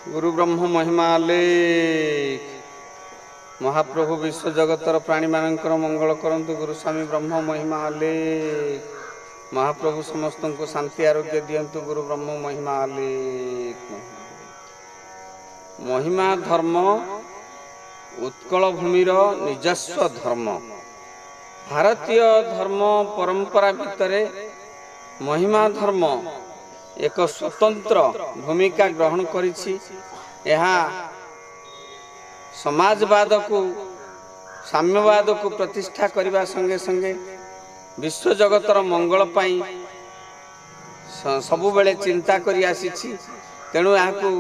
ଗୁରୁ ବ୍ରହ୍ମ ମହିମା ଅଲେଖ। ମହାପ୍ରଭୁ ବିଶ୍ୱ ଜଗତର ପ୍ରାଣୀମାନଙ୍କର ମଙ୍ଗଳ କରନ୍ତୁ। ଗୁରୁସ୍ୱାମୀ ବ୍ରହ୍ମ ମହିମା ଅଲେଖ। ମହାପ୍ରଭୁ ସମସ୍ତଙ୍କୁ ଶାନ୍ତି ଆରୋଗ୍ୟ ଦିଅନ୍ତୁ। ଗୁରୁ ବ୍ରହ୍ମ ମହିମା ଅଲେଖ। ମହିମା ଧର୍ମ ଉତ୍କଳ ଭୂମିର ନିଜସ୍ୱ ଧର୍ମ। ଭାରତୀୟ ଧର୍ମ ପରମ୍ପରା ଭିତରେ ମହିମା ଧର୍ମ ଏକ ସ୍ୱତନ୍ତ୍ର ଭୂମିକା ଗ୍ରହଣ କରିଛି। ଏହା ସମାଜବାଦକୁ, ସାମ୍ୟବାଦକୁ ପ୍ରତିଷ୍ଠା କରିବା ସଙ୍ଗେ ସଙ୍ଗେ ବିଶ୍ୱ ଜଗତର ମଙ୍ଗଳ ପାଇଁ ସବୁବେଳେ ଚିନ୍ତା କରି ଆସିଛି। ତେଣୁ ଏହାକୁ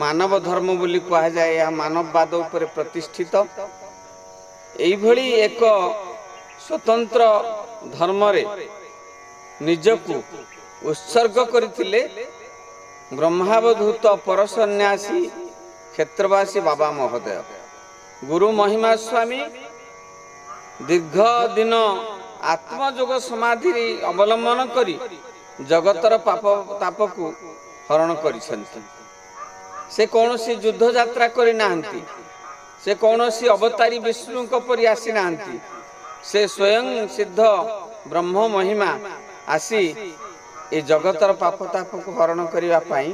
ମାନବ ଧର୍ମ ବୋଲି କୁହାଯାଏ। ଏହା ମାନବବାଦ ଉପରେ ପ୍ରତିଷ୍ଠିତ। ଏଇଭଳି ଏକ ସ୍ୱତନ୍ତ୍ର ଧର୍ମରେ ନିଜକୁ ଉତ୍ସର୍ଗ କରିଥିଲେ ବ୍ରହ୍ମାବଧୂତ ପରସନ୍ୟାସୀ କ୍ଷେତ୍ରବାସୀ ବାବା ମହୋଦୟ ଗୁରୁ ମହିମା ସ୍ୱାମୀ। ଦୀର୍ଘ ଦିନ ଆତ୍ମଯୋଗ ସମାଧି ଅବଲମ୍ବନ କରି ଜଗତର ପାପ ତାପକୁ ହରଣ କରିଛନ୍ତି। ସେ କୌଣସି ଯୁଦ୍ଧ ଯାତ୍ରା କରିନାହାନ୍ତି, ସେ କୌଣସି ଅବତାରୀ ବିଷ୍ଣୁଙ୍କ ପରି ଆସିନାହାନ୍ତି। ସେ ସ୍ୱୟଂ ସିଦ୍ଧ ବ୍ରହ୍ମ ମହିମା ଆସି ଏ ଜଗତର ପାପ ତାପକୁ ହରଣ କରିବା ପାଇଁ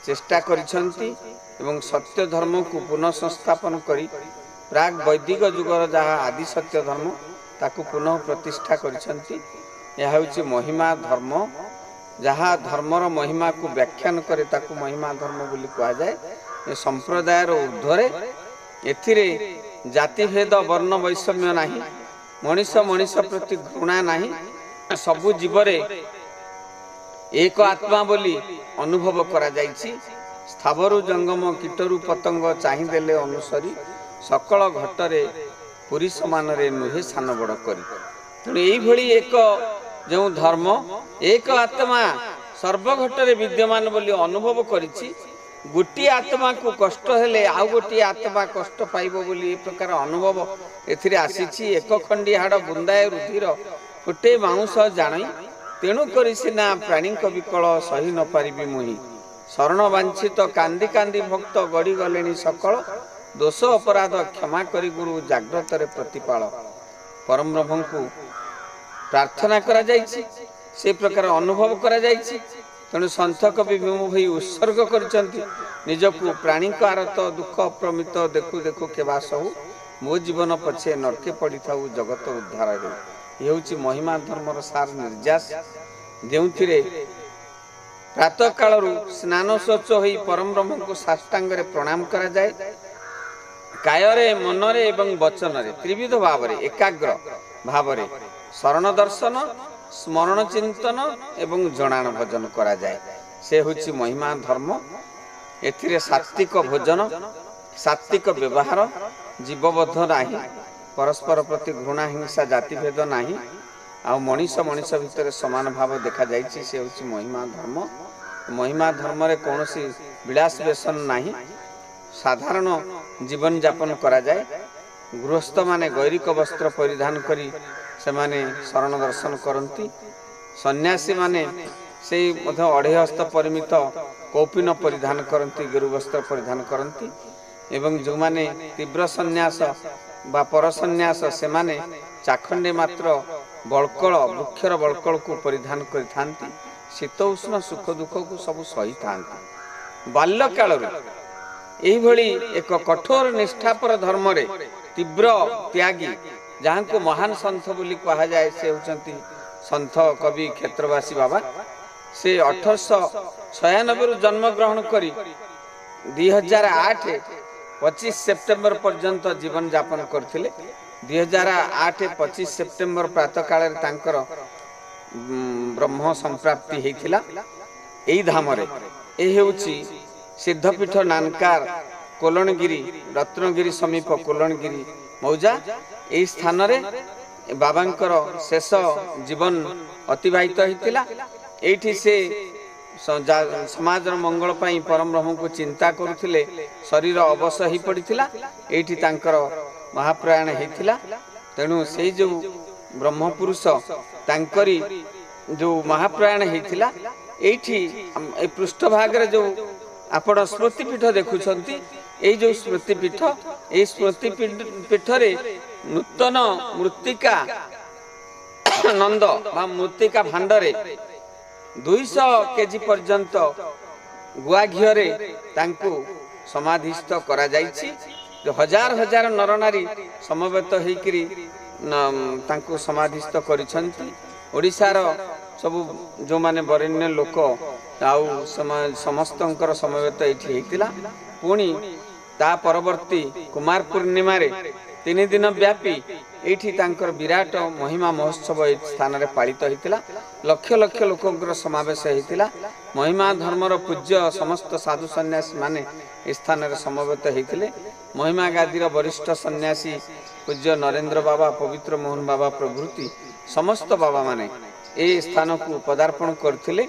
ଚେଷ୍ଟା କରିଛନ୍ତି ଏବଂ ସତ୍ୟ ଧର୍ମକୁ ପୁନଃ ସଂସ୍ଥାପନ କରି ପ୍ରାକ୍ ବୈଦିକ ଯୁଗର ଯାହା ଆଦି ସତ୍ୟ ଧର୍ମ, ତାକୁ ପୁନଃ ପ୍ରତିଷ୍ଠା କରିଛନ୍ତି। ଏହା ହେଉଛି ମହିମା ଧର୍ମ। ଯାହା ଧର୍ମର ମହିମାକୁ ବ୍ୟାଖ୍ୟାନ କରେ, ତାକୁ ମହିମା ଧର୍ମ ବୋଲି କୁହାଯାଏ। ଏ ସମ୍ପ୍ରଦାୟର ଉର୍ଦ୍ଧ୍ୱରେ, ଏଥିରେ ଜାତିଭେଦ ବର୍ଣ୍ଣ ବୈଷମ୍ୟ ନାହିଁ, ମଣିଷ ମଣିଷ ପ୍ରତି ଘୃଣା ନାହିଁ। ସବୁ ଜୀବରେ ଏକ ଆତ୍ମା ବୋଲି ଅନୁଭବ କରାଯାଇଛି। ସ୍ଥାବରୁ ଜଙ୍ଗମ କୀଟରୁ ପତଙ୍ଗ ଚାହିଁଦେଲେ ଅନୁସରି, ସକଳ ଘଟରେ ପୁରୀ ସମାନରେ ନୁହେଁ ସାନ ବଡ଼ କରି। ତେଣୁ ଏଇଭଳି ଏକ ଯେଉଁ ଧର୍ମ ଏକ ଆତ୍ମା ସର୍ବଘଟରେ ବିଦ୍ୟମାନ ବୋଲି ଅନୁଭବ କରିଛି, ଗୋଟିଏ ଆତ୍ମାକୁ କଷ୍ଟ ହେଲେ ଆଉ ଗୋଟିଏ ଆତ୍ମା କଷ୍ଟ ପାଇବ ବୋଲି ଏ ପ୍ରକାର ଅନୁଭବ ଏଥିରେ ଆସିଛି। ଏକ ଖଣ୍ଡି ହାଡ଼ ବୁନ୍ଦାଏ ରୁଧିର ଗୋଟେ ମାଉଁସ ଜାଣଇ, ତେଣୁ କରି ସିନା ପ୍ରାଣୀଙ୍କ ବିକଳ ସହି ନ ପାରିବି ମୁହିଁ। ଶରଣ ବାଞ୍ଛିତ କାନ୍ଦି କାନ୍ଦି ଭକ୍ତ ଗଡ଼ି ଗଲେଣି ସକଳ, ଦୋଷ ଅପରାଧ କ୍ଷମା କରି ଗୁରୁ ଜାଗ୍ରତରେ ପ୍ରତିପାଳ। ପରମବ୍ରହ୍ମଙ୍କୁ ପ୍ରାର୍ଥନା କରାଯାଇଛି, ସେ ପ୍ରକାର ଅନୁଭବ କରାଯାଇଛି। ତେଣୁ ସନ୍ଥ କବି ଭୀମ ଭୋଇ ଉତ୍ସର୍ଗ କରିଛନ୍ତି ନିଜକୁ। ପ୍ରାଣୀଙ୍କ ଆରତ ଦୁଃଖ ଅପ୍ରମିତ ଦେଖୁ ଦେଖୁ କେବା ସହୁ, ମୋ ଜୀବନ ପଛେ ନର୍କେ ପଡ଼ିଥାଉ ଜଗତ ଉଦ୍ଧାର ହେଉ। ଏ ହେଉଛି ମହିମା ଧର୍ମର ସାର ନିର୍ଯାସ, ଯେଉଁଥିରେ ପ୍ରାତଃ କାଳରୁ ସ୍ନାନ ଶୌଚ ହୋଇ ପରମବ୍ରହ୍ମଙ୍କୁ ସାଷ୍ଟାଙ୍ଗରେ ପ୍ରଣାମ କରାଯାଏ। କାୟରେ, ମନରେ ଏବଂ ବଚନରେ ତ୍ରିବିଧ ଭାବରେ ଏକାଗ୍ର ଭାବରେ ଶରଣ ଦର୍ଶନ, ସ୍ମରଣ ଚିନ୍ତନ ଏବଂ ଜଣାଣ ଭଜନ କରାଯାଏ। ସେ ହେଉଛି ମହିମା ଧର୍ମ। ଏଥିରେ ସାତ୍ବିକ ଭୋଜନ, ସାତ୍ବିକ ବ୍ୟବହାର, ଜୀବବଦ୍ଧ ନାହିଁ, ପରସ୍ପର ପ୍ରତି ଘୃଣା ହିଂସା ଜାତିଭେଦ ନାହିଁ, ଆଉ ମଣିଷ ମଣିଷ ଭିତରେ ସମାନ ଭାବ ଦେଖାଯାଇଛି। ସେ ହେଉଛି ମହିମା ଧର୍ମ। ମହିମା ଧର୍ମରେ କୌଣସି ବିଳାସ ବ୍ୟସନ ନାହିଁ, ସାଧାରଣ ଜୀବନଯାପନ କରାଯାଏ। ଗୃହସ୍ଥମାନେ ଗୈରିକ ବସ୍ତ୍ର ପରିଧାନ କରି ସେମାନେ ଶରଣ ଦର୍ଶନ କରନ୍ତି। ସନ୍ନ୍ୟାସୀମାନେ ସେଇ ମଧ୍ୟ ଅଢ଼େଇ ହସ୍ତ ପରିମିତ କୌପିନ ପରିଧାନ କରନ୍ତି, ଗେରୁ ବସ୍ତ୍ର ପରିଧାନ କରନ୍ତି। ଏବଂ ଯେଉଁମାନେ ତୀବ୍ର ସନ୍ନ୍ୟାସ ବା ପରସନ୍ନ୍ୟାସ, ସେମାନେ ଚାଖଣ୍ଡେ ମାତ୍ର ବଳ୍କଳ, ବୃକ୍ଷର ବଳ୍କଳକୁ ପରିଧାନ କରିଥାନ୍ତି। ଶୀତ ଉଷ୍ଣ ସୁଖ ଦୁଃଖକୁ ସବୁ ସହିଥାନ୍ତି। ବାଲ୍ୟକାଳରୁ ଏଇଭଳି ଏକ କଠୋର ନିଷ୍ଠାପର ଧର୍ମରେ ତୀବ୍ର ତ୍ୟାଗୀ, ଯାହାଙ୍କୁ ମହାନ ସନ୍ଥ ବୋଲି କୁହାଯାଏ, ସେ ହେଉଛନ୍ତି ସନ୍ଥ କବି କ୍ଷେତ୍ରବାସୀ ବାବା। ସେ 1896ରୁ ଜନ୍ମଗ୍ରହଣ କରି 2008 25 ସେପ୍ଟେମ୍ବର ପର୍ଯ୍ୟନ୍ତ ଜୀବନଯାପନ କରିଥିଲେ। 2008 25 ସେପ୍ଟେମ୍ବର ପ୍ରାତଃ କାଳରେ ତାଙ୍କର ବ୍ରହ୍ମ ସମ୍ପ୍ରାପ୍ତି ହେଇଥିଲା ଏଇ ଧାମରେ। ଏ ହେଉଛି ସିଦ୍ଧପୀଠ ନାନକାର କୋଲଣଗିରି, ରତ୍ନଗିରି ସମୀପ କୋଲଣଗିରି ମୌଜା। ଏହି ସ୍ଥାନରେ ବାବାଙ୍କର ଶେଷ ଜୀବନ ଅତିବାହିତ ହେଇଥିଲା। ଏଇଠି ସେ ସମାଜର ମଙ୍ଗଳ ପାଇଁ ପରମବ୍ରହ୍ମଙ୍କୁ ଚିନ୍ତା କରୁଥିଲେ। ଶରୀର ଅବଶ ହେଇ ପଡ଼ିଥିଲା, ଏଇଠି ତାଙ୍କର ମହାପ୍ରୟାଣ ହେଇଥିଲା। ତେଣୁ ସେଇ ଯେଉଁ ବ୍ରହ୍ମପୁରୁଷ, ତାଙ୍କରି ଯେଉଁ ମହାପ୍ରୟାଣ ହେଇଥିଲା ଏଇଠି, ଏ ପୃଷ୍ଠଭାଗରେ ଯେଉଁ ଆପଣ ସ୍ମୃତିପୀଠ ଦେଖୁଛନ୍ତି, ଏଇ ଯେଉଁ ସ୍ମୃତିପୀଠ, ଏଇ ସ୍ମୃତି ପୀଠରେ ନୂତନ ମୃତ୍ତିକା ନନ୍ଦ ବା ମୃତ୍ତିକା ଭାଣ୍ଡରେ 200 କେଜି ପର୍ଯ୍ୟନ୍ତ ଗୁଆ ଘିଅରେ ତାଙ୍କୁ ସମାଧିସ୍ଥ କରାଯାଇଛି। ହଜାର ହଜାର ନରନାରୀ ସମବେତ ହେଇକରି ତାଙ୍କୁ ସମାଧିସ୍ଥ କରିଛନ୍ତି। ଓଡ଼ିଶାର ସବୁ ଯେଉଁମାନେ ବରେଣ୍ୟ ଲୋକ ଆଉ ସମସ୍ତଙ୍କର ସମବେତ ଏଇଠି ହେଇଥିଲା। ପୁଣି ତା ପରବର୍ତ୍ତୀ କୁମାର ପୂର୍ଣ୍ଣିମାରେ 3 ଦିନ ବ୍ୟାପୀ ଏଇଠି ତାଙ୍କର ବିରାଟ ମହିମା ମହୋତ୍ସବ ଏଇ ସ୍ଥାନରେ ପାଳିତ ହେଇଥିଲା। ଲକ୍ଷ ଲକ୍ଷ ଲୋକଙ୍କର ସମାବେଶ ହେଇଥିଲା। ମହିମା ଧର୍ମର ପୂଜ୍ୟ ସମସ୍ତ ସାଧୁ ସନ୍ନ୍ୟାସୀ ମାନେ ଏ ସ୍ଥାନରେ ସମବେତ ହେଇଥିଲେ। ମହିମା ଗାଦିର ବରିଷ୍ଠ ସନ୍ନ୍ୟାସୀ ପୂଜ୍ୟ ନରେନ୍ଦ୍ର ବାବା, ପବିତ୍ର ମୋହନ ବାବା ପ୍ରଭୃତି ସମସ୍ତ ବାବାମାନେ ଏ ସ୍ଥାନକୁ ପଦାର୍ପଣ କରିଥିଲେ।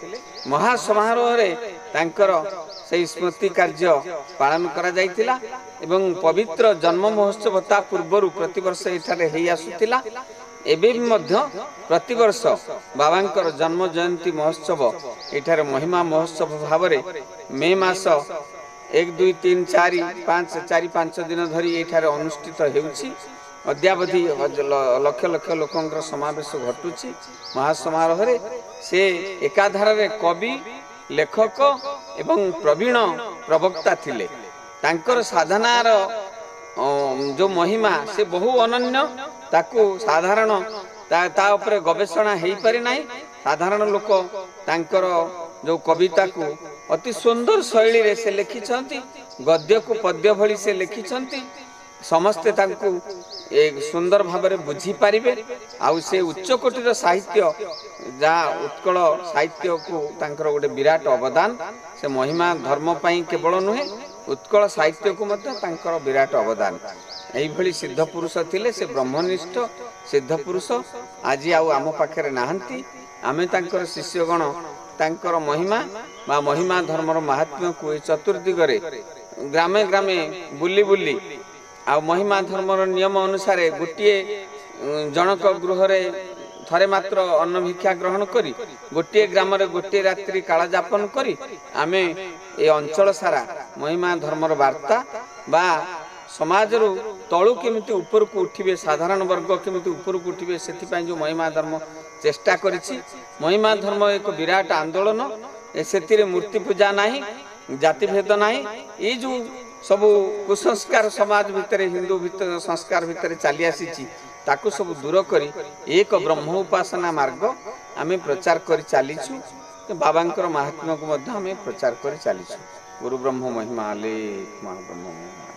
ମହାସମାରୋହରେ ତାଙ୍କର ସେଇ ସ୍ମୃତି କାର୍ଯ୍ୟ ପାଳନ କରାଯାଇଥିଲା ଏବଂ ପବିତ୍ର ଜନ୍ମ ମହୋତ୍ସବ ତା ପୂର୍ବରୁ ପ୍ରତିବର୍ଷ ଏଠାରେ ହେଇ ଆସୁଥିଲା। ଏବେ ବି ମଧ୍ୟ ପ୍ରତିବର୍ଷ ବାବାଙ୍କର ଜନ୍ମ ଜୟନ୍ତୀ ମହୋତ୍ସବ ଏଠାରେ ମହିମା ମହୋତ୍ସବ ଭାବରେ ମେ ମାସ 1, 2, 3, 4, 5, 4, 5 ଦିନ ଧରି ଏଠାରେ ଅନୁଷ୍ଠିତ ହେଉଛି। ଅଦ୍ୟାବଧି ଲକ୍ଷ ଲକ୍ଷ ଲୋକଙ୍କର ସମାବେଶ ଘଟୁଛି ମହାସମାରୋହରେ। ସେ ଏକାଧାରରେ କବି, ଲେଖକ ଏବଂ ପ୍ରବୀଣ ପ୍ରବକ୍ତା ଥିଲେ। ତାଙ୍କର ସାଧନାର ଯେଉଁ ମହିମା ସେ ବହୁ ଅନନ୍ୟ, ତାକୁ ସାଧାରଣ ତା ଉପରେ ଗବେଷଣା ହେଇପାରି ନାହିଁ। ସାଧାରଣ ଲୋକ ତାଙ୍କର ଯେଉଁ କବିତାକୁ ଅତି ସୁନ୍ଦର ଶୈଳୀରେ ସେ ଲେଖିଛନ୍ତି, ଗଦ୍ୟକୁ ପଦ୍ୟ ଭଳି ସେ ଲେଖିଛନ୍ତି, ସମସ୍ତେ ତାଙ୍କୁ ଏ ସୁନ୍ଦର ଭାବରେ ବୁଝିପାରିବେ। ଆଉ ସେ ଉଚ୍ଚକୋଟୀର ସାହିତ୍ୟ, ଯାହା ଉତ୍କଳ ସାହିତ୍ୟକୁ ତାଙ୍କର ଗୋଟେ ବିରାଟ ଅବଦାନ। ସେ ମହିମା ଧର୍ମ ପାଇଁ କେବଳ ନୁହେଁ, ଉତ୍କଳ ସାହିତ୍ୟକୁ ମଧ୍ୟ ତାଙ୍କର ବିରାଟ ଅବଦାନ। ଏଇଭଳି ସିଦ୍ଧ ପୁରୁଷ ଥିଲେ ସେ, ବ୍ରହ୍ମନିଷ୍ଠ ସିଦ୍ଧ ପୁରୁଷ ଆଜି ଆଉ ଆମ ପାଖରେ ନାହାନ୍ତି। ଆମେ ତାଙ୍କର ଶିଷ୍ୟଗଣ ତାଙ୍କର ମହିମା ବା ମହିମା ଧର୍ମର ମାହାତ୍ମ୍ୟକୁ ଏ ଚତୁର୍ଦିଗରେ ଗ୍ରାମେ ଗ୍ରାମେ ବୁଲି ବୁଲି ଆଉ ମହିମା ଧର୍ମର ନିୟମ ଅନୁସାରେ ଗୋଟିଏ ଜଣକ ଗୃହରେ ଥରେ ମାତ୍ର ଅନ୍ନ ଭିକ୍ଷା ଗ୍ରହଣ କରି, ଗୋଟିଏ ଗ୍ରାମରେ ଗୋଟିଏ ରାତ୍ରି କାଳଯାପନ କରି ଆମେ ଏ ଅଞ୍ଚଳ ସାରା ମହିମା ଧର୍ମର ବାର୍ତ୍ତା ବା ସମାଜରୁ ତଳୁ କେମିତି ଉପରକୁ ଉଠିବେ, ସାଧାରଣ ବର୍ଗ କେମିତି ଉପରକୁ ଉଠିବେ, ସେଥିପାଇଁ ଯେଉଁ ମହିମା ଧର୍ମ ଚେଷ୍ଟା କରିଛି। ମହିମା ଧର୍ମ ଏକ ବିରାଟ ଆନ୍ଦୋଳନ, ସେଥିରେ ମୂର୍ତ୍ତି ପୂଜା ନାହିଁ, ଜାତିଭେଦ ନାହିଁ। ଏଇ ଯେଉଁ ସବୁ କୁସଂସ୍କାର ସମାଜ ଭିତରେ, ହିନ୍ଦୁ ଭିତରେ ସଂସ୍କାର ଭିତରେ ଚାଲି ଆସିଛି, ତାକୁ ସବୁ ଦୂର କରି ଏକ ବ୍ରହ୍ମ ଉପାସନା ମାର୍ଗ ଆମେ ପ୍ରଚାର କରି ଚାଲିଛୁ। ବାବାଙ୍କର ମାହାତ୍ମ୍ୟକୁ ମଧ୍ୟ ଆମେ ପ୍ରଚାର କରି ଚାଲିଛୁ। ଗୁରୁ ବ୍ରହ୍ମ ମହିମା ଆଲେଖ, ମହାବ୍ରହ୍ମ ମହିମା।